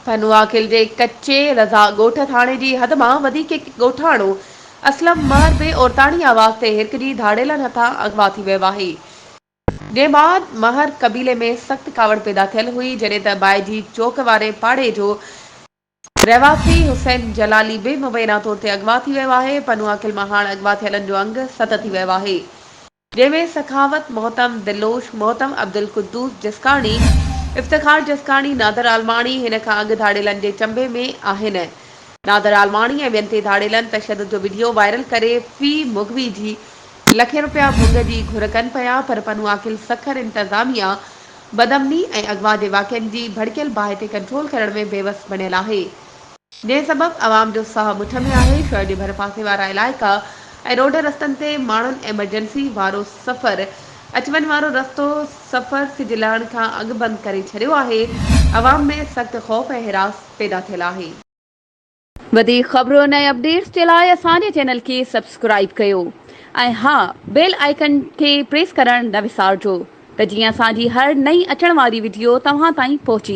پنوعاقل جي ڪچي رضا ڳوٺ ٿاڻي جي حد مان وڌيڪ هڪ ڳوٺاڻو اسلم مهر به عورتاڻي آواز تي هرکجي ڌاڙيلن هٿان اغوا ٿي ويو آهي. جنهن بعد مهر قبيلي ۾ سخت ڪاوڙ پيدا ٿيل هئي، جڏهن ته بائجي چوڪ واري پاڙي جو رهواسي حسين جلالي به مبينا طور تي اغوا ٿي ويو آهي. پنوعاقل مان هاڻ اغوا ٿيلن جو انگ ست ٿي ويو آهي. جنهن ۾ سخاوت مهتم، دلوش مهتم، عبدالقدوس جسڪاڻي، افتخار جسڪاڻي، نادر عالماڻي هن کان اڳ ڌاڙيلن جي چنبي ۾ آهن. نادر عالماڻي ۽ ٻين تي ڌاڙيلن تشدد جو وڊيو وائرل ڪري في مغوي جي لکين روپيا ڀنگ جي گهر ڪن پيا پر پنوعاقل سکر انتظاميا بدامني ۽ اغوا جي واقعن جي ڀڙڪيل باهه تي ڪنٽرول ڪرڻ ۾ بيوس بڻيل آهي. جنهن سبب عوام جو ساهه مٺ ۾ آهي، شهر جي ڀرپاسي وارا علائقا ۽ روڊ رستن تي ماڻهن ايمرجنسي وارو سفر اچ وڃ وارو رستو سفر سج لهڻ کان اڳ بند ڪري ڇڏيو آهي، عوام ۾ سخت خوف ۽ هراس پيدا ٿيل آهي. وڌيڪ خبرن ۽ اپڊيٽس جي لاء اسان جي چينل کي سبسڪرائيب ڪيو ۽ ها بيل آئيڪن کي پريس ڪرڻ نه وسارجو ته جيئن اسان جي هر نئين اچڻ واري وڊيو توهان تائين پهچي.